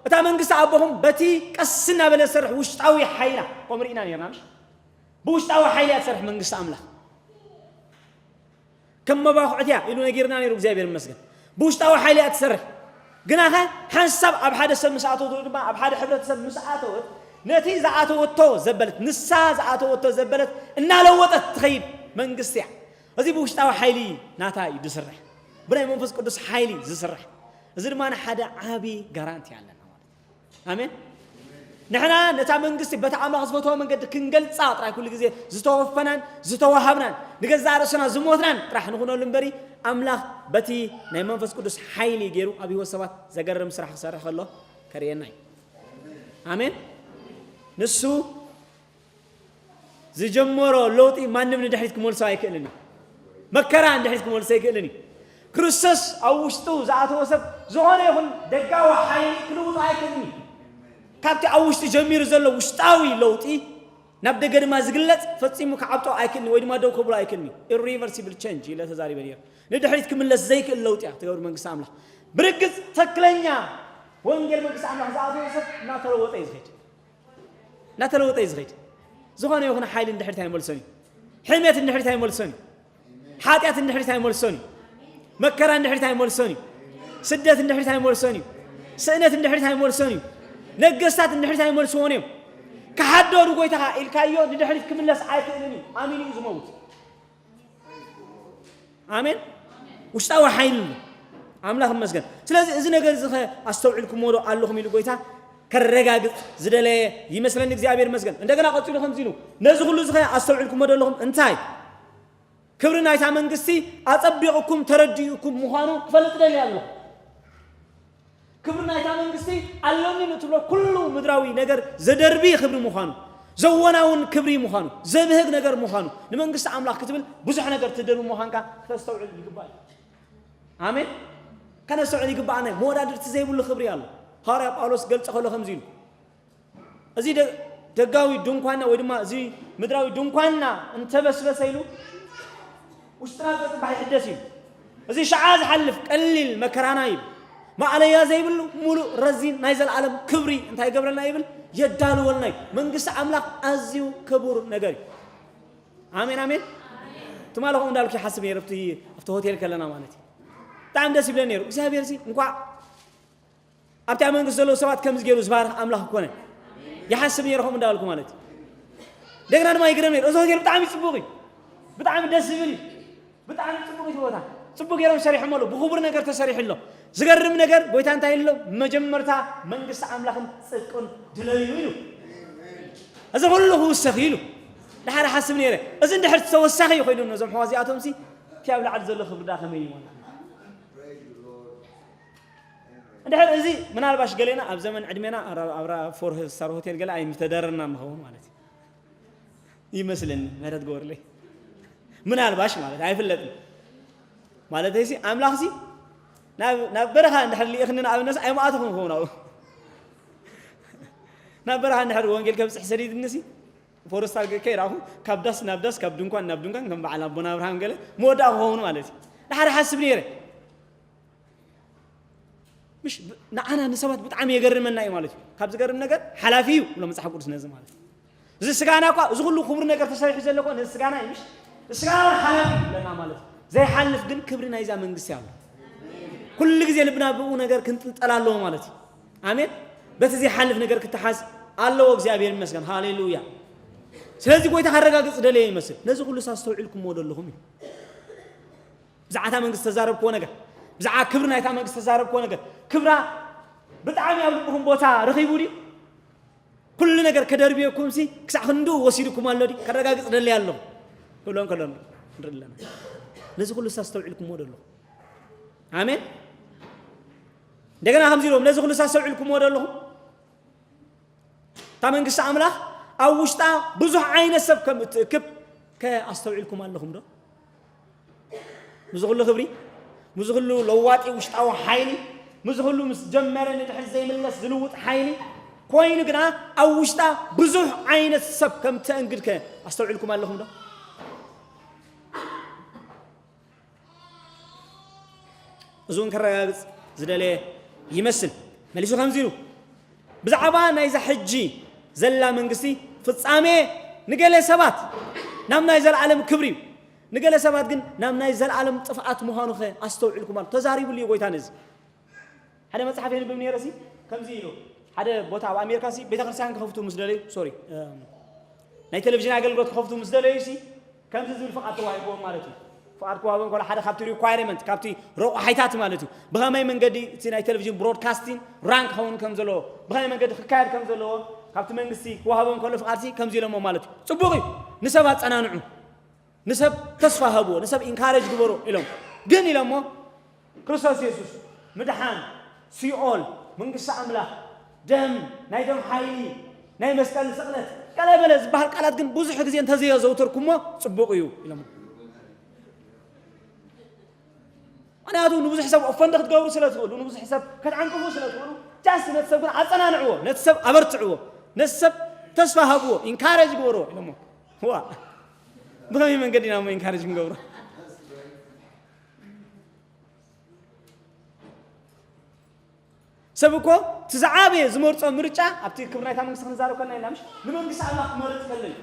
እታ መንግስቲ ኣቦኹም በቲ ቀስ እናበለ ዝሰርሕ ውሽጣዊ ሓይላ፣ ከምኡ ርኢና ነርና፣ ምሽ? ብውሽጣዊ ሓይሊ እያ ትሰርሕ መንግስቲ ኣምላኽ። ከም መባኹዕቲ እያ ኢሉ ነጊርና ነይሩ፣ እግዚኣብሔር ይመስገን። ብውሽጣዊ ሓይሊ እያ ትሰርሕ። ግናኸ ሓንሳብ ኣብ ሓደ ሰብ ምስ ኣተወት ወይ ድማ ኣብ ሓደ ሕብረተሰብ ምስ ኣተወት፣ ነቲ ዝኣተወቶ ዘበለት፣ ንሳ ዝኣተወቶ ዘበለት እናለወጠት ትኸይድ። መንግስቲ እያ። እዚ ብውሽጣዊ ሓይሊ ናታ እዩ ዝስራሕ፣ ብናይ መንፈስ ቅዱስ ሓይሊ ዝስራሕ። እዚ ድማ ንሓደ ዓቢ ጋራንቲ ኣለና ማለት እዩ። ኣሜን። ንሕና ነታ መንግስቲ በቲ ኣምላኽ ዝፈትዋ መንገዲ ክንገልጻ ጥራይ ኩሉ ግዜ ዝተወፈናን ዝተዋሃብናን፣ ንገዛእ ርእስና ዝሞትናን ጥራሕ ንኹነሉ እምበሪ፣ ኣምላኽ በቲ ናይ መንፈስ ቅዱስ ሓይሊ ገይሩ ኣብ ህይወት ሰባት ዘገርም ስራሕ ክሰርሕ ከሎ ከርእየና እዩ። ኣሜን። ንሱ ዝጀመሮ ለውጢ ማንም ንድሕሪት ክመልሶ ኣይክእልን እዩ። መከራ ንድሕሪት ክመልሶ ኣይክእልን እዩ። ክርስቶስ ኣብ ውሽጡ ዝኣተወ ሰብ ዝኾነ ይኹን ደጋዊ ሓይሊ ክልውጦ ኣይክእልን እዩ። ካብቲ ኣብ ውሽጢ ጀሚሩ ዘሎ ውሽጣዊ ለውጢ ናብ ደገ ድማ ዝግለጽ ፈጺሙ ክዓብጦ ኣይክእልን ወይ ድማ ደው ከብሎ ኣይክእልን እዩ። ኢሪቨርሲብል ቸንጅ ኢለ ተዛሪበ ነይረ። ንድሕሪት ክምለስ ዘይክእል ለውጢ እያ ትገብር መንግስቲ ኣምላኽ። ብርግጽ ትክክለኛ ወንጌል መንግስቲ ኣምላኽ ዝኣተወ ሰብ እናተለወጠ እዩ ዝኸይድ። እናተለወጠ እዩ ዝኸይድ። ዝኾነ ይኹን ሓይሊ እንድሕሪት ኣይመልሶን እዩ። ሕሜት እንድሕሪት ኣይመልሶን እዩ። ሓጢኣት እንድሕሪት ኣይመልሶን እዩ። መከራ እንድሕሪት ኣይመልሶን እዩ። ስደት እንድሕሪት ኣይመልሶን እዩ። ስእነት እንድሕሪት ኣይመልሶን እዩ። ነገስታት እንድሕሪት ኣይመልስዎን እዮም። ክሓዶ ንጎይታኻ ኢልካዮ ንድሕሪት ክምለስ ኣይክእልን እዩ። ኣሚኑ እዩ ዝመውት። ኣሜን። ውሽጣዊ ሓይሊ ኣሎ። ኣምላኽ ይመስገን። ስለዚ እዚ ነገር እዚ ኸ ኣስተውዒልኩምዎ ዶ ኣለኹም ኢሉ ጎይታ ከረጋግጽ ዝደለየ ይመስለኒ። እግዚኣብሔር ይመስገን። እንደገና ቀጺሉ ከምዚ ኢሉ፣ ነዚ ኩሉ እዚ ኸ ኣስተውዒልኩምዎ ዶ ኣለኹም? እንታይ? ክብሪ ናይታ መንግስቲ ኣጸቢቕኩም ተረዲእኩም ምዃኑ ክፈልጥ ደልየ ኣለኹ። ክብሪ ናይታ መንግስቲ ኣሎኒ ንትብሎ ኩሉ ምድራዊ ነገር ዘደርቢ ክብሪ ምዃኑ፣ ዘወናውን ክብሪ ምዃኑ፣ ዘብህግ ነገር ምዃኑ፣ ንመንግስቲ ኣምላኽ ክትብል ብዙሕ ነገር ትደርቢ ምዃንካ ክተስተውዕል ይግባእ እዩ። ኣሜን። ከነስተውዕል ይግባኣና እዩ። መወዳድርቲ ዘይብሉ ክብሪ ኣሎ። ሃዋርያ ጳውሎስ ገልጸ ከሎ ከምዚ ኢሉ፣ እዚ ደ-፣ ደጋዊ ድንኳንና ወይ ድማ እዚ ምድራዊ ድንኳንና እንተበስበሰ ኢሉ፣ ውሽጥና ብጽባሕ ይሕደስ እዩ። እዚ ሸዓ ዝሓልፍ ቀሊል መከራና እዩ። ማእለያ ዘይብሉ ሙሉእ ረዚን ናይ ዘለኣለም ክብሪ እንታይ ይገብረልና ይብል? የዳልወልና እዩ። መንግስቲ ኣምላኽ ኣዝዩ ክቡር ነገር እዩ። ኣሜን፣ ኣሜን። ትማሊ ከምኡ እንዳልኩ ይሓስብ ነይረ፣ ኣብቲ፣ ኣብቲ ሆቴል ከለና ማለት እዩ። ብጣዕሚ ደስ ይብለኒ ነይሩ። እግዚኣብሔር እዚ እንኳዕ ኣብቲ ኣብ መንግስቲ ዘለዉ ሰባት ከምዚ ገይሩ ዝባርኽ ኣምላኽ ኮነ። ይሓስብ ነይረ ከምኡ እንዳበልኩ ማለት እዩ። እንደገና ድማ ይግረም ነይሩ። እዚ ሆቴል ብጣዕሚ ጽቡቕ እዩ። ብጣዕሚ ደስ ዝብል እዩ። ብጣዕሚ ጽቡቕ እዩ እቲ ቦታ። ጽቡቕ ገይሮም ሰሪሖም ኣለዉ። ብኽቡር ነገር ተሰሪሑ ኣሎ። ዝገርም ነገር ጎይታ እንታይ ኢሉ ኣሎ? መጀመርታ መንግስቲ ኣምላኽን ጽድቁን ድለዩ ኢሉ። እዚ ኩሉ ክውሰኽ ኢሉ። ድሓር ሓስብ ነይረ። እዚ እንድሕር ተወሳኺ ኮይኑ ነዞም ኣሕዋት እዚኣቶም ሲ እቲ ኣብ ላዕሊ ዘሎ ክብሪ ደኣ ከመይ እዩ ማለት? እንድሕር እዚ ምናልባሽ ገሌና ኣብ ዘመን ዕድሜና ኣብ ራ-፣ ኣብ ራ-፣ ፎር ስታር ሆቴል ገለ ኣይምተደረርና ንኸውን ማለት እዩ። ይመስለኒ፣ ምህረት ግበሩለይ። ምናልባሽ ማለት ኣይፍለጥን። ማለተይሲ ኣምላኽሲ ናብ፣ ናብ በረኻ እንድሕር ልኢኽኒ ንኣብነት ኣይምኣተኹን ክኸውን ኣብኡ። ናብ በረኻ እንድሕር ወንጌል ከብጽሕ ሰዲድኒሲ ፎር ስታር ከይረኣኹ ካብ ዳስ ናብ ዳስ፣ ካብ ድንኳን ናብ ድንኳን ከም በዓል ኣቦና ኣብርሃም ገለ መወዳእኩ ክኸውን ማለት እዩ። ድሓር ሓስብ ነይረ። ምሽ ብ-፣ ንዓና ንሰባት ብጣዕሚ የገርመና እዩ ማለት እዩ። ካብ ዝገርም ነገር ሓላፊ እዩ ብሎ መጽሓፍ ቅዱስ ነዚ ማለት እዩ። እዚ ስጋና እኳ፣ እዚ ኩሉ ክቡር ነገር ተሰሪሑ ዘሎ እኮ ነዚ ስጋና እዩ፣ ምሽ? እዚ ስጋና እውን ሓላፊ እዩ ብለና ማለት እዩ። ዘይሓልፍ ግን ክብሪ ናይዛ መንግስቲ ኣሎ። ኩሉ ግዜ ልብና ብኡ ነገር ክንጥልጠል ኣለዎ ማለት እዩ። ኣሜን። በቲ ዘይሓልፍ ነገር ክተሓዝ ኣለዎ። እግዚኣብሔር ይመስገን። ሃሌሉያ። ስለዚ ጎይታ ከረጋግጽ ደለየ ይመስል። ነዚ ኩሉ ኣስተውዒልኩምዎ ዶ ኣለኹም እዩ። ብዛዕባ እታ መንግስቲ ተዛረብክዎ ነገር፣ ብዛዕባ ክብሪ ናይታ መንግስቲ ተዛረብክዎ ነገር፣ ክብራ ብጣዕሚ ኣብ ልብኹም ቦታ ረኺቡ ድዩ? ኩሉ ነገር ከደርብየኩም ሲ ክሳዕ ክንድኡ ወሲድኩም ኣሎ ድዩ? ከረጋግጽ ደልየ ኣለኹ ክብሎም ከሎ ንርኢ ኣለና። ነዚ ኩሉ ኣስተውዒልኩምዎ ዶ ኣለኹም? ኣሜን። እንደገና ከምዚ ኢሎም፣ ነዚ ኩሉ ኣስተውዒልኩምዎ ዶ ኣለኹም? እታ መንግስቲ ኣምላኽ ኣብ ውሽጣ ብዙሕ ዓይነት ሰብ ከም እትእክብ ከ ኣስተውዒልኩም ኣለኹም ዶ? ምስዚ ኩሉ ክብሪ፣ ምስዚ ኩሉ ለዋጢ ውሽጣዊ ሓይሊ፣ ምስዚ ኩሉ ምስ ጀመረ ንድሕሪት ዘይምለስ ዝልውጥ ሓይሊ ኮይኑ ግና ኣብ ውሽጣ ብዙሕ ዓይነት ሰብ ከም እተእንግድ ከ ኣስተውዒልኩም ኣለኹም ዶ? እዚ እውን ከረጋግጽ ዝደለየ ይመስል። መሊሱ ከምዚ ኢሉ፣ ብዛዕባ ናይዛ ሕጂ ዘላ መንግስቲ ፍጻሜ ንገለ ሰባት ናብ ናይ ዘለኣለም ክብሪ እዩ፣ ንገለ ሰባት ግን ናብ ናይ ዘለኣለም ጥፍኣት ምዃኑ ኸ ኣስተውዒልኩም ኣሎ? ተዛሪቡሉ እዩ ጎይታ ነዚ። ሓደ መጽሓፍ የንብብ ነይረ ሲ፣ ከምዚ ኢሉ፣ ሓደ ቦታ ኣብ ኣሜሪካ ሲ፣ ቤተክርስትያን ክኸፍቱ ምስ ደለዩ፣ ሶሪ፣ እም፣ ናይ ቴሌቪዥን ኣገልግሎት ክኸፍቱ ምስ ደለዩ ሲ፣ ከምዚ ዝብል ፍቓድ ተዋሂብዎም ማለት እዩ። ፍቓድ ክዋሃቦም ከሎ ሓደ ካብቲ ሪኳይርመንት፣ ካብቲ ረቑሓይታት ማለት እዩ። ብኸመይ መንገዲ እቲ ናይ ቴሌቪዥን ብሮድካስቲንግ ራን ክኸውን ከም ዘለዎ፣ ብኸመይ መንገዲ ክካየድ ከም ዘለዎ ካብቲ መንግስቲ ክዋሃቦም ከሎ ፍቓድሲ ከምዚ ኢሎሞ ማለት እዩ። ጽቡቕ እዩ። ንሰብ ኣጸናንዑ፣ ንሰብ ተስፋ ሃብዎ፣ ንሰብ ኢንካሬጅ ግበሩ ኢሎም። ግን ኢሎሞ ክርስቶስ የሱስ ምድሓን፣ ሲኦል፣ መንግስቲ ኣምላኽ፣ ደም፣ ናይ ደም ሓይሊ፣ ናይ መስቀል ስቕለት፣ ገለ በለ ዝበሃል ቃላት ግን ብዙሕ ግዜ እንተዘየዘውተርኩሞ ጽቡቕ እዩ ኢሎም። ምኽንያቱ ንብዙሕ ሰብ ኦፈንድ ክትገብሩ ስለ ትኽእሉ፣ ንብዙሕ ሰብ ክትዓንቅፉ ስለ ትኽእሉ፣ ጃስት ነቲ ሰብ ግን ኣጸናንዕዎ፣ ነቲ ሰብ ኣበርትዕዎ፣ ነቲ ሰብ ተስፋ ሃብዎ፣ ኢንካሬጅ ግበርዎ ኢሎሞ። ዋ፣ ብኸመይ መንገዲ ኢና እሞ ኢንካሬጅ ክንገብሮ? ሰብ እኮ እቲ ዝዓበየ ዝመርጾ ምርጫ ኣብቲ ክብሪ ናይታ መንግስቲ ክንዛረብ ከለና ኢና ምሽ ንመንግስቲ ኣምላኽ ክመርጽ ከሎ እዩ።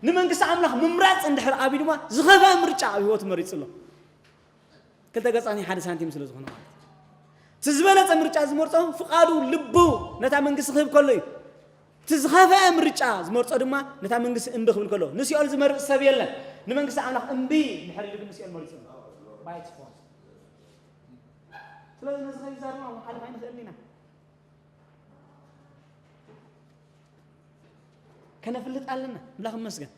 ንመንግስቲ ኣምላኽ ምምራጽ እንድሕር ኣብዩ ድማ ዝኸፍአ ምርጫ ኣብ ህይወቱ መሪጹ ኣሎ። ክልተ ገጻት ናይ ሓደ ሳንቲም ስለ ዝኾነ ማለት እዩ። እቲ ዝበለጸ ምርጫ ዝመርጾ ፍቓዱ ልቡ ነታ መንግስቲ ክህብ ከሎ እዩ። እቲ ዝኸፍአ ምርጫ ዝመርጾ ድማ ነታ መንግስቲ እምቢ ክብል ከሎ። ንሲኦል ዝመርጽ ሰብ የለን። ንመንግስቲ ኣምላኽ እምቢ እንድሕር ኢሉ ግን ንሲኦል መሪጹ ኣሎ። By its force። ስለዚ ነዚ ከይዛርና ኣብ ሓለፍ ኣይንኽእልን ኢና። ከነፍልጥ ኣለና። ኣምላኽ ይመስገን።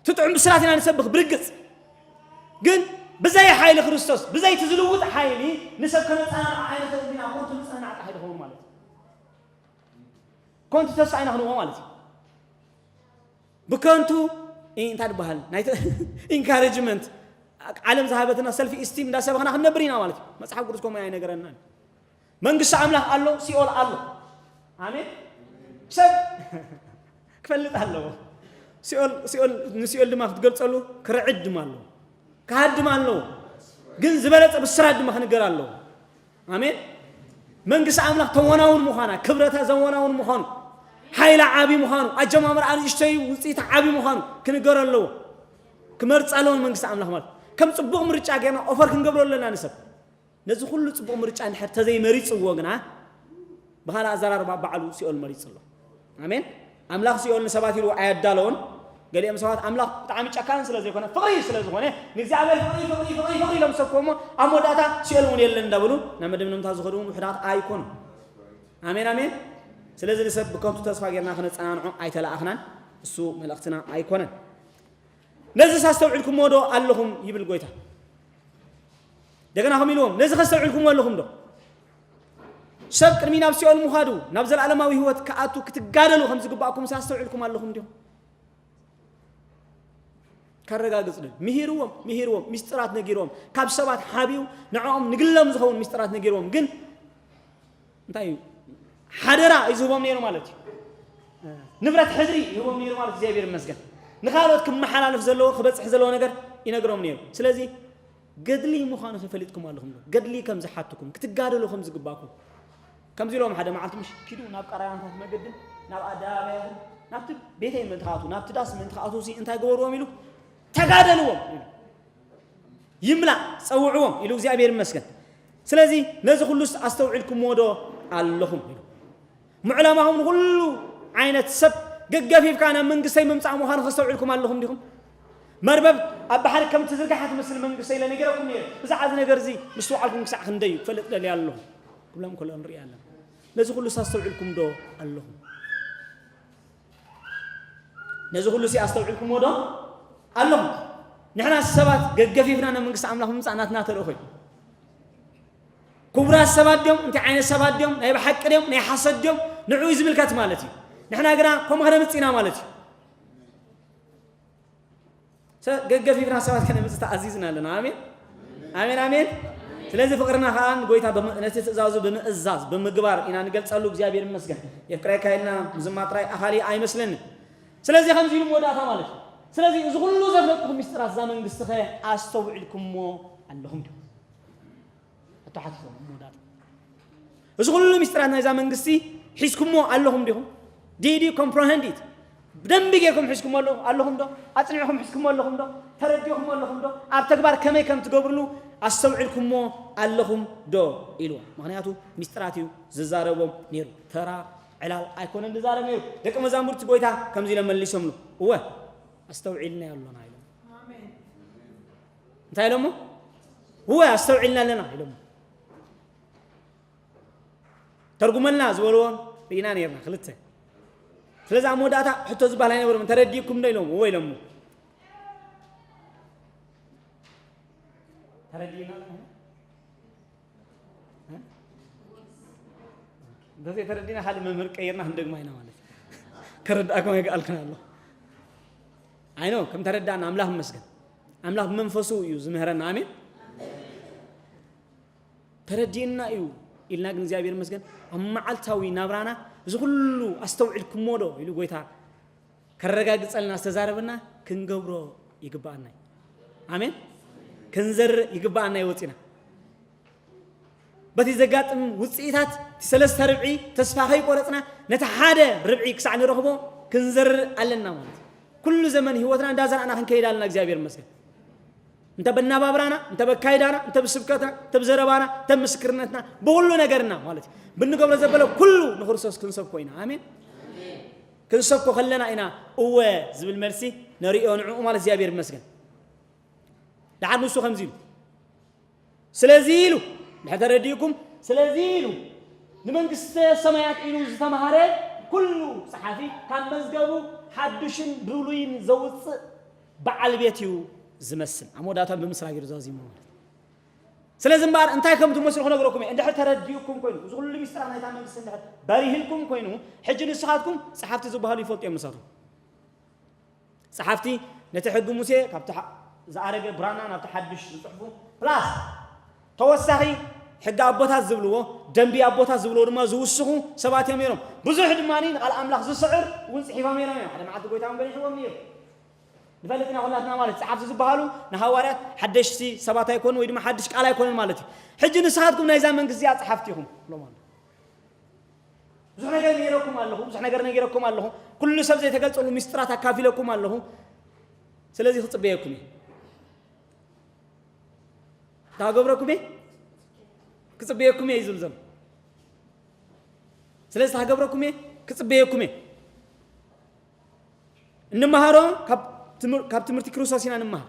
እቲ ጥዑም ብስራት ኢና ንሰብኽ ብርግጽ። ግን ብዘይ ሓይሊ ክርስቶስ፣ ብዘይ እቲ ዝልውጥ ሓይሊ ንሰብ ከነጸናንዖ ኣይንኽእልን ኢና። ኮንቱ ንጸናዕቲ ሓይሊ ኸውን ማለት እዩ። ኮንቱ ተስፋ ኢና ክንህቦ ማለት እዩ። ብከንቱ ኢ-፣ እንታይ ዝበሃል? ናይ ኢንካሬጅመንት ዓለም ዝሃበትና ሰልፊ ኢስቲም እንዳሰበኽና ክንነብር ኢና ማለት እዩ። መጽሓፍ ቅዱስ ከምኡ ኣይነገረናን። መንግስቲ ኣምላኽ ኣሎ፣ ሲኦል ኣሎ። ኣሜን። ሰብ ክፈልጥ ኣለዎ። ሲኦል፣ ሲኦል፣ ንሲኦል ድማ ክትገልጸሉ ክርዕድ ድማ ኣለዎ። ክሃድም ኣለዎ። ግን ዝበለጸ ብስራት ድማ ክንገር ኣለዎ። ኣሜን። መንግስቲ ኣምላኽ ተወናውን ምዃና፣ ክብረታ ዘወናውን ምዃኑ፣ ሓይላ ዓቢ ምዃኑ፣ ኣጀማምራ ንእሽተይ ውጽኢት ዓቢ ምዃኑ ክንገር ኣለዎ። ክመርጽ ኣለዎ መንግስቲ ኣምላኽ ማለት። ከም ጽቡቕ ምርጫ ጌርና ኦፈር ክንገብሮ ኣለና ንሰብ። ነዚ ኩሉ ጽቡቕ ምርጫ እንድሕር ተዘይመሪጽዎ ግና፣ ብኻልእ ኣዘራርባ ባዕሉ ሲኦል መሪጹ ኣሎ። ኣሜን። ኣምላኽ ሲኦል ንሰባት ኢሉ ኣየዳለዎን። ገሊኦም ሰባት ኣምላኽ ብጣዕሚ ጨካን ስለ ዘይኮነ፣ ፍቕሪ ስለ ዝኾነ፣ ንእግዚኣብሔር ፍቕሪ፣ ፍቕሪ፣ ፍቕሪ፣ ፍቕሪ ኢሎም ዝሰብክዎ እሞ፣ ኣብ መወዳእታ ሲኦል እውን የለን እንዳበሉ ናብ መደምደምታ ዝኸዱ እውን ውሑዳት ኣይኮኑን። ኣሜን፣ ኣሜን። ስለዚ ንሰብ ብከንቱ ተስፋ ጌርና ክነጸናንዖ ኣይተላኣኽናን። እሱ መልእኽትና ኣይኮነን። ነዚስ ኣስተውዒልኩምዎ ዶ ኣለኹም? ይብል ጎይታ። እንደገና ከም ኢልዎም፣ ነዚ ከስተውዒልኩምዎ ኣለኹም ዶ? ሰብ ቅድሚ ናብ ሲኦል ምዃዱ፣ ናብ ዘለኣለማዊ ህይወት ክኣቱ ክትጋደሉ ከም ዝግባእኩም ኣስተውዒልኩም ኣለኹም ዲኹም? ከረጋግጽ ድል። ምሂርዎም፣ ምሂርዎም፣ ሚስጥራት ነጊርዎም። ካብ ሰባት ሓቢኡ ንዕኦም ንግሎም ዝኸውን ሚስጥራት ነጊርዎም። ግን እንታይ እዩ? ሓደራ እዩ ዝህቦም ነይሩ ማለት እዩ። ንብረት ሕድሪ ይህቦም ነይሩ ማለት፣ እግዚኣብሔር ይመስገን። ንኻልኦት ክመሓላለፍ ዘለዎ፣ ክበጽሕ ዘለዎ ነገር ይነግሮም ነይሩ። ስለዚ ገድሊ ምዃኑ ፈሊጥኩም ኣለኹም ዶ? ገድሊ ከም ዝሓትኩም፣ ክትጋደሉ ከም ዝግባኩም። ከምዚ ኢሎም ሓደ መዓልቲ ምሽ ኪዱ ናብ ቀራያንታት መገድን ናብ ኣደባባያትን ናብቲ ቤተይ ምእንቲ ክኣትዉ፣ ናብቲ ዳስ ምእንቲ ክኣትዉ ሲ እንታይ ገበርዎም ኢሉ ተጋደልዎም ኢሉ። ይምላእ ጸውዕዎም ኢሉ እግዚኣብሔር ይመስገን። ስለዚ ነዚ ኩሉስ ኣስተውዒልኩምዎ ዶ ኣለኹም ኢሉ። ምዕላማኹም ንኹሉ ዓይነት ሰብ ገገፊፍካ ናብ መንግስተይ ምምጻእ ምዃኑ ከስተውዒልኩም ኣለኹም ዲኹም? መርበብ ኣብ ባሕሪ ከም ትዝርጋሓ ትመስል መንግስተይ ኢለ ነጊረኩም ነይረ። ብዛዕባ እዚ ነገር እዚ ምስትውዓልኩም ክሳዕ ክንደይ እዩ ክፈልጥ ደልየ ኣለኹ ክብሎም ከሎ ንርኢ ኣለና። ነዚ ኩሉስ ኣስተውዒልኩም ዶ ኣለኹም? ነዚ ኩሉ ሲ ኣስተውዒልኩምዎ ዶ ኣለኹም? ንሕና ሰባት ገገፊፍና ናብ መንግስቲ ኣምላኽ ምምጻእ ናትና ተልእኾ እዩ። ክቡራት ሰባት ድዮም? እንታይ ዓይነት ሰባት ድዮም? ናይ ብሓቂ ድዮም? ናይ ሓሰት ድዮም? ንዕኡ እዩ ዝምልከት ማለት እዩ። ንሕና ግና ከምኡ ከነምጽእ ኢና ማለት እዩ። ሰ-፣ ገገፊፍና ሰባት ከነምጽእ ተኣዚዝና ኣለና። ኣሜን፣ ኣሜን፣ ኣሜን። ስለዚ ፍቕርና ከኣ ንጎይታ ብም-፣ ነቲ ትእዛዙ ብምእዛዝ፣ ብምግባር ኢና ንገልጸሉ። እግዚኣብሔር ይመስገን። የፍቅረካ ኢልና ምዝማር ጥራይ ኣኻሊ ኣይመስለንን። ስለዚ ከምዚ ኢሉ መወዳእታ ማለት እዩ። ስለዚ እዚ ኩሉ ዘፍለጥኩ ምስጢራት እዛ መንግስቲ ኸ ኣስተውዒልኩሞ ኣለኹም ዲኹም? ሕቶ ሓቲቶም መወዳእታ። እዚ ኩሉ ምስጢራት ናይዛ መንግስቲ ሒዝኩሞ ኣለኹም ዲኹም? Did you comprehend it? ብደንቢ ጌርኩም ሒዝኩሞ ኣለኹ-፣ ኣለኹም ዶ? ኣጽኒዕኩም ሒዝኩሞ ኣለኹም ዶ? ተረዲእኩሞ ኣለኹም ዶ? ኣብ ተግባር ከመይ ከም ትገብርሉ ኣስተውዒልኩሞ ኣለኹም ዶ? ኢልዎም። ምኽንያቱ ምስጢራት እዩ ዝዛረቦም ነይሩ። ተራ ዕላል ኣይኮነን ዝዛረብ ነይሩ። ደቂ መዛሙርቲ ጎይታ ከምዚ ኢሎም መሊሶምሉ። እወ፣ ኣስተውዒልናዮ ኣሎና ኢሎም። እንታይ ኢሎሞ? እወ ኣስተውዒልና ኣለና ኢሎሞ። ተርጉመልና ዝበልዎ ርኢና ነርና ክልተ። ስለዚ ኣብ መወዳእታ ሕቶ ዝበሃል ኣይነበሮም። ተረዲእኩም ዶ ኢሎም? እወ ኢሎሞ። ተረዲእና ኣለና? እንተዘይተረዲና ካልእ መምህር ቀይርና ክንደግማ ኢና ማለት እዩ። ከረድኣኩም ኣይከኣልክን ኣሎ። ኣይኖ ከም ተረዳእና ኣምላኽ ይመስገን። ኣምላኽ ብመንፈሱ እዩ ዝምህረና። ኣሜን። ተረዲእና እዩ ኢልና ግን እግዚኣብሔር ይመስገን ኣብ መዓልታዊ ናብራና እዚ ኩሉ ኣስተውዒልኩሞ ዶ ኢሉ ጎይታ ከረጋግጸልና ዝተዛረበና ክንገብሮ ይግባኣና እዩ። ኣሜን። ክንዘርእ ይግባኣና እዩ። ወፂና በቲ ዘጋጥም ውፅኢታት እቲ ሰለስተ ርብዒ ተስፋ ከይቆረፅና ነቲ ሓደ ርብዒ ክሳዕ ንረኽቦ ክንዘርእ ኣለና ማለት እዩ። ኩሉ ዘመን ህይወትና እንዳዘራእና ክንከይድ ኣለና። እግዚኣብሔር ይመስገን። እንተ በናባብራና፣ እንተ በካይዳና፣ እንተ ብስብከትና፣ እንተ ብዘረባና፣ እንተ ምስክርነትና፣ ብኩሉ ነገርና ማለት እዩ። ብንገብሮ ዘበለ ኩሉ ንክርስቶስ ክንሰብኮ ኢና። ኣሜን። ክንሰብኮ ከለና ኢና እወ ዝብል መልሲ ነርእዮ ንዕኡ ማለት እግዚኣብሔር ይመስገን። ደሓር ንሱ ከምዚ ኢሉ ስለዚ ኢሉ ድሕር ተረዲእኩም ስለዚ ኢሉ ንመንግስተ ሰማያት ኢሉ ዝተምሃረ ኩሉ ጸሓፊ ካብ መዝገቡ ሓዱሽን ብሉይን ዘውፅእ በዓል ቤት እዩ ዝመስል። ኣብ መወዳእታ ብምስላ ገይሩ ዛዚሙ ማለት እዩ። ስለዚ እምበኣር እንታይ ከም ትመስሉ ክነግረኩም እየ። እንድሕር ተረዲእኩም ኮይኑ እዚ ኩሉ ሚስጥራት ናይታ መንግስቲ እንድሕር በሪህልኩም ኮይኑ ሕጂ ንስኻትኩም ጸሓፍቲ ዝበሃሉ ይፈልጡ እዮም ንሳቶም። ጸሓፍቲ ነቲ ሕጊ ሙሴ ካብቲ ዝኣረገ ብራና ናብቲ ሓድሽ ዝጽሕፉ ፕላስ ተወሳኺ ሕጊ ኣቦታት ዝብልዎ ደንቢ ኣቦታት ዝብልዎ ድማ ዝውስኹ ሰባት እዮም ነይሮም። ብዙሕ ድማ ንቓል ኣምላኽ ዝስዕር እውን ጽሒፎም ነይሮም እዮም። ሓደ መዓልቲ ጎይታ እውን በሊሕዎም ነይሩ። ንፈልጥ ኢና ኩላትና ማለት ጸሓፍቲ ዝበሃሉ ንሃዋርያት ሓደሽቲ ሰባት ኣይኮኑ ወይ ድማ ሓድሽ ቃል ኣይኮነን ማለት እዩ። ሕጂ ንስኻትኩም ናይዛ መንግስቲ እዚኣ ጸሓፍቲ ኢኹም ብሎም ኣሎ። ብዙሕ ነገር ነይረኩም ኣለኹ፣ ብዙሕ ነገር ነጊረኩም ኣለኹ። ኩሉ ሰብ ዘይተገልጸሉ ሚስጥራት ኣካፊለኩም ኣለኹ። ስለዚ ክጽበየኩም እየ። ታገብረኩም እየ ክጽበየኩም እየ እዩ ዝብል ዘሎ። ስለዚ ታገብረኩም እየ ክጽበየኩም እየ። እንመሃሮ ካብ ትምህር- ካብ ትምህርቲ ክርስቶስ ኢና ንምሃር።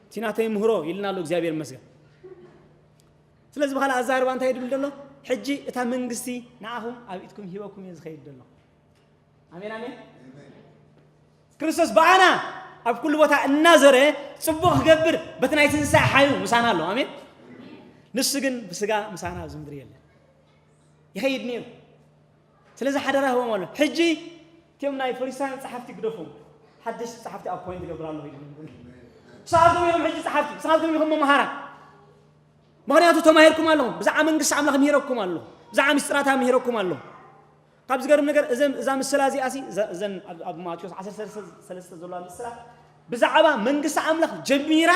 እቲ ናተይ ምህሮ ኢልና ኣሎ እግዚኣብሔር ይመስገን። ስለዚ ብኻልእ ኣዛርባ እንታይ ድብል ዘሎ? ሕጂ እታ መንግስቲ ንዓኹም ኣብ ኢድኩም ሂበኩም እየ ዝኸይድ ዘሎ። ኣሜን ኣሜን። ክርስቶስ ብኣና ኣብ ኩሉ ቦታ እናዘረ ጽቡቕ ክገብር በቲ ናይ ትንሳኤ ሓይሉ ምሳና ኣሎ። ኣሜን። ንሱ ግን ብስጋ ምሳና ኣብዚ ምድሪ የለን። ይኸይድ ነይሩ። ስለዚ ሓደራ ህቦም ኣሎ። ሕጂ እቲኦም ናይ ፈሪሳውያን ጸሓፍቲ ግደፎም። ሓደሽቲ ጸሓፍቲ ኣፖይንት ይገብር ኣለኹ ኢሉ። ንሳቶም እዮም ሕጂ ጸሓፍቲ፣ ንሳቶም ኢኹም መምሃራን። ምኽንያቱ ተማሂርኩም ኣለኹም። ብዛዕባ መንግስቲ ኣምላኽ ምሂረኩም ኣለኹ። ብዛዕባ ምስጢራታ ምሂረኩም ኣለኹ። ካብ ዝገርም ነገር እዘን እዛ ምስላ እዚኣ ሲ እዘ- እዘን ኣብ ኣብ ማቴዎስ ዓሰርተ ሰለስተ ዘለዋ ምስላ ብዛዕባ መንግስቲ ኣምላኽ ጀሚራ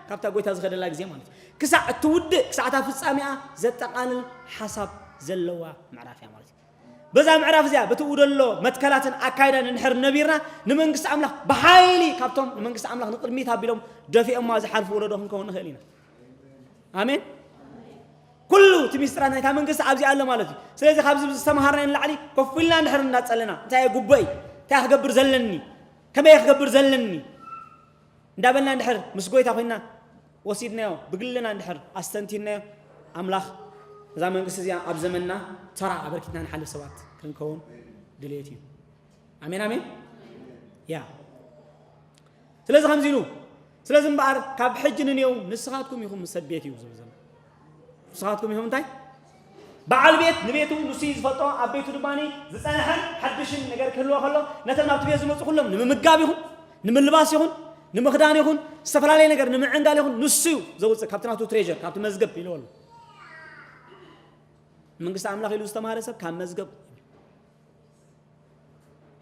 ካብታ ጎይታ ዝኸደላ ግዜ ማለት እዩ ክሳዕ እትውድእ ክሳዕ እታ ፍጻሜኣ ዘጠቓልል ሓሳብ ዘለዋ ምዕራፍ እያ ማለት እዩ። በዛ ምዕራፍ እዚኣ በቲ ደሎ መትከላትን ኣካይዳን እንድሕር ነቢርና ንመንግስቲ ኣምላኽ ብሓይሊ ካብቶም ንመንግስቲ ኣምላኽ ንቕድሚት ኣቢሎም ደፊኦማ ዝሓልፉ ወለዶ ክንከውን ንኽእል ኢና። ኣሜን። ኩሉ እቲ ሚስጥራት ናይታ መንግስቲ ኣብዚ ኣሎ ማለት እዩ። ስለዚ ካብዚ ዝተምሃርናዮ ንላዕሊ ኮፍ ኢልና እንድሕር እንዳጸለና እንታይ እየ ጉቦይ እንታይ ክገብር ዘለኒ ከመይ ክገብር ዘለኒ እንዳበልና እንድሕር ምስ ጎይታ ኮይና ወሲድናዮ ብግልና እንድሕር ኣስተንቲናዮ ኣምላኽ እዛ መንግስቲ እዚኣ ኣብ ዘመንና ተራ ኣበርኪትና ንሓልፍ ሰባት ክንከውን ድልየት እዩ። ኣሜን ኣሜን። ያ ስለዚ ከምዚ ኢሉ ስለዚ እምበኣር ካብ ሕጂ ንኔው ንስኻትኩም ኢኹም ሰብ ቤት እዩ ዝብል ዘሎ። ንስኻትኩም ኢኹም እንታይ በዓል ቤት ንቤቱ ንሱ እዩ ዝፈልጦ ኣብ ቤቱ ድማ ዝፀንሐን ሓድሽን ነገር ክህልዎ ከሎ ነተን ናብቲ ቤት ዝመፁ ኩሎም ንምምጋብ ይኹን ንምልባስ ይኹን ንምኽዳን ይኹን ዝተፈላለየ ነገር ንምዕንጋል ይኹን ንሱ እዩ ዘውፅእ ካብቲ ናቱ ትሬር ካብቲ መዝገብ ኢልዎ ኣሎ። መንግስቲ ኣምላኽ ኢሉ ዝተማሃረ ሰብ ካብ መዝገብ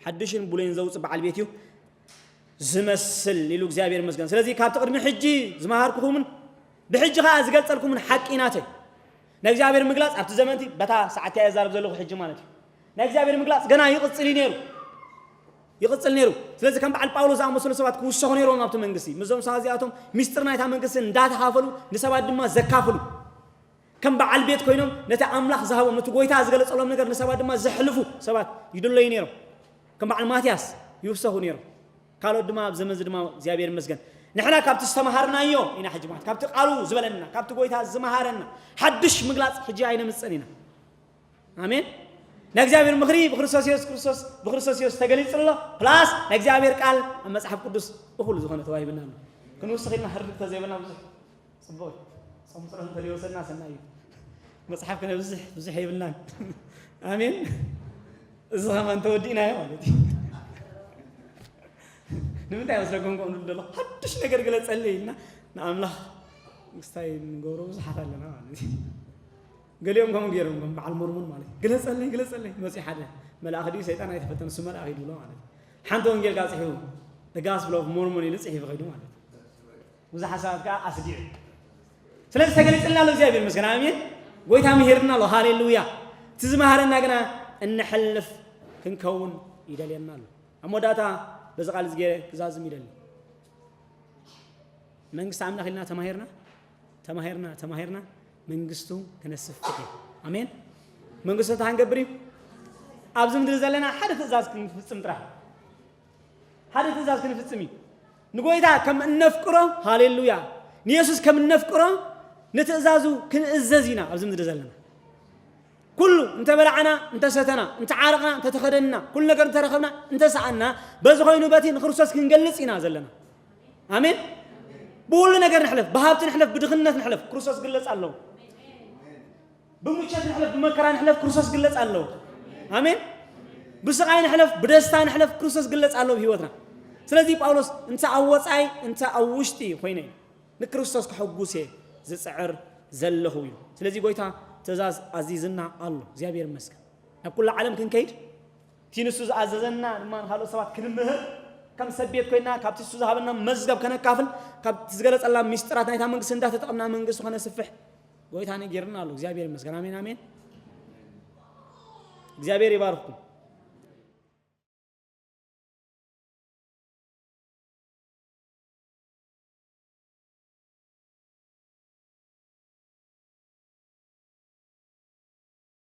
ሓድሽን ብሉይን ዘውፅእ በዓል ቤት እዩ ዝመስል ኢሉ እግዚኣብሔር ይመስገን። ስለዚ ካብቲ ቅድሚ ሕጂ ዝመሃርኩኹምን ብሕጂ ከዓ ዝገልፀልኩምን ሓቂ ናተይ ናይ እግዚኣብሔር ምግላፅ ኣብቲ ዘመንቲ በታ ሰዓት እያ የዛርብ ዘለኹ ሕጂ ማለት እዩ ናይ እግዚኣብሔር ምግላፅ ገና ይቕፅል እዩ ነይሩ ይቕፅል ነይሩ። ስለዚ ከም በዓል ጳውሎስ ዝኣመሰሉ ሰባት ክውሰኹ ነይሮም ኣብቲ መንግስቲ ምስዞም ሰባት እዚኣቶም ሚስጥር ናይታ መንግስቲ እንዳተኻፈሉ ንሰባት ድማ ዘካፍሉ ከም በዓል ቤት ኮይኖም ነቲ ኣምላኽ ዝሃቦም እቲ ጎይታ ዝገለጸሎም ነገር ንሰባት ድማ ዘሕልፉ ሰባት ይድለዩ ነይሮም። ከም በዓል ማትያስ ይውሰኹ ነይሮም። ካልኦት ድማ ኣብ ዘመዚ ድማ እግዚኣብሔር ይመስገን ንሕና ካብቲ ዝተምሃርናዮ ኢና ሕጂ ማለት ካብቲ ቃሉ ዝበለና ካብቲ ጎይታ ዝመሃረና ሓድሽ ምግላፅ ሕጂ ኣይነምፅእን ኢና። ኣሜን። ናይ እግዚኣብሔር ምኽሪ ብክርስቶስ የሱስ ክርስቶስ ብክርስቶስ የሱስ ተገሊጹ ኣሎ። ፕላስ ናይ እግዚኣብሔር ቃል ኣብ መጽሓፍ ቅዱስ እኹል ዝኾነ ተዋሂብና ኣሎ። ክንውስኽ ኢልና ህርድግ ተዘይበልና ብዙሕ ጽቡቕ እዩ። ጾም ጸሎት እንተደይወሰድና ሰናይ እዩ። መጽሓፍ ከነብዝሕ ብዙሕ የብልናን። ኣሜን። እዚ ኸማን ተወዲእናዮ ማለት እዩ። ንምንታይ መስለኩም ከምኡ ደሎ ሓድሽ ነገር ግለጸለይ ኢልና ንኣምላኽ ምስታይ ንገብሮ ብዙሓት ኣለና ማለት እዩ። ገሊኦም ከምኡ ገይሮም ከም በዓል ሞርሞን ማለት እዩ። ግለጸለይ ግለጸለይ መፂ ሓደ መልኣኽ ድዩ ሰይጣን ኣይተፈተነ እሱ መልኣኽ እዩ ድብሎ ማለት እዩ። ሓንቲ ወንጌል ጋር ጽሒፉ ጋስፕል ኦፍ ሞርሞን ኢሉ ጽሒፉ ኸይዱ ማለት እዩ። ብዙሓት ሰባት ከዓ ኣስጊዑ። ስለዚ ተገሊጽልና ኣሎ እግዚኣብሔር ይመስገን። ኣሜን። ጎይታ ምሄርና ኣሎ። ሃሌሉያ። እቲ ዝመሃረና ግና እንሐልፍ ክንከውን ይደልየና ኣሎ። ኣብ መወዳእታ በዚ ቃል እዚ ገይረ ክዛዝም ይደሊ። መንግስቲ ኣምላኽ ኢልና ተማሂርና ተማሂርና ተማሂርና መንግስቱ ክነስፍሕ እዩ። ኣሜን። መንግስቱ እንታይ ክንገብር እዩ? ኣብዚ ምድሪ ዘለና ሓደ ትእዛዝ ክንፍጽም ጥራሕ ሓደ ትእዛዝ ክንፍጽም እዩ። ንጎይታ ከም እነፍቅሮ ሃሌሉያ ንየሱስ ከም እነፍቅሮ ንትእዛዙ ክንእዘዝ ኢና ኣብዚ ምድሪ ዘለና። ኩሉ እንተበላዕና እንተሰተና እንተዓረቕና እንተተኸደንና ኩሉ ነገር እንተረኸብና እንተሰኣና በዚ ኮይኑ በቲ ንክርስቶስ ክንገልጽ ኢና ዘለና። ኣሜን። ብሁሉ ነገር ንሕለፍ ብሃብቲ ንሕለፍ ብድኽነት ንሕለፍ ክርስቶስ ግለጽ ኣለዎ። ብምቸት ንሕለፍ ብመከራ ንሕለፍ ክርስቶስ ግለጽ ኣለዎ። ኣሜን። ብስቓይ ንሕለፍ ብደስታ ንሕለፍ ክርስቶስ ግለጽ ኣለዎ ብህይወትና። ስለዚ ጳውሎስ እንተ ኣብ ወጻኢ እንተ ኣብ ውሽጢ ኮይነ እዩ ንክርስቶስ ክሕጉስ እየ ዝጽዕር ዘለኹ እዩ። ስለዚ ጎይታ ትእዛዝ ኣዚዝና ኣሎ። እግዚኣብሔር ይመስገን። ናብ ኩሉ ዓለም ክንከይድ እቲ ንሱ ዝኣዘዘና ድማ ንካልኦት ሰባት ክንምህር ከም ሰብ ቤት ኮይና ካብቲ ንሱ ዝሃበና መዝገብ ከነካፍል ካብቲ ዝገለጸላ ሚስጥራት ናይታ መንግስቲ እንዳተጠቐምና መንግስቱ ከነስፍሕ ጎይታ ነጊርና ኣሎ። እግዚኣብሔር ይመስገን። ኣሜን ኣሜን። እግዚኣብሔር ይባርክኩም።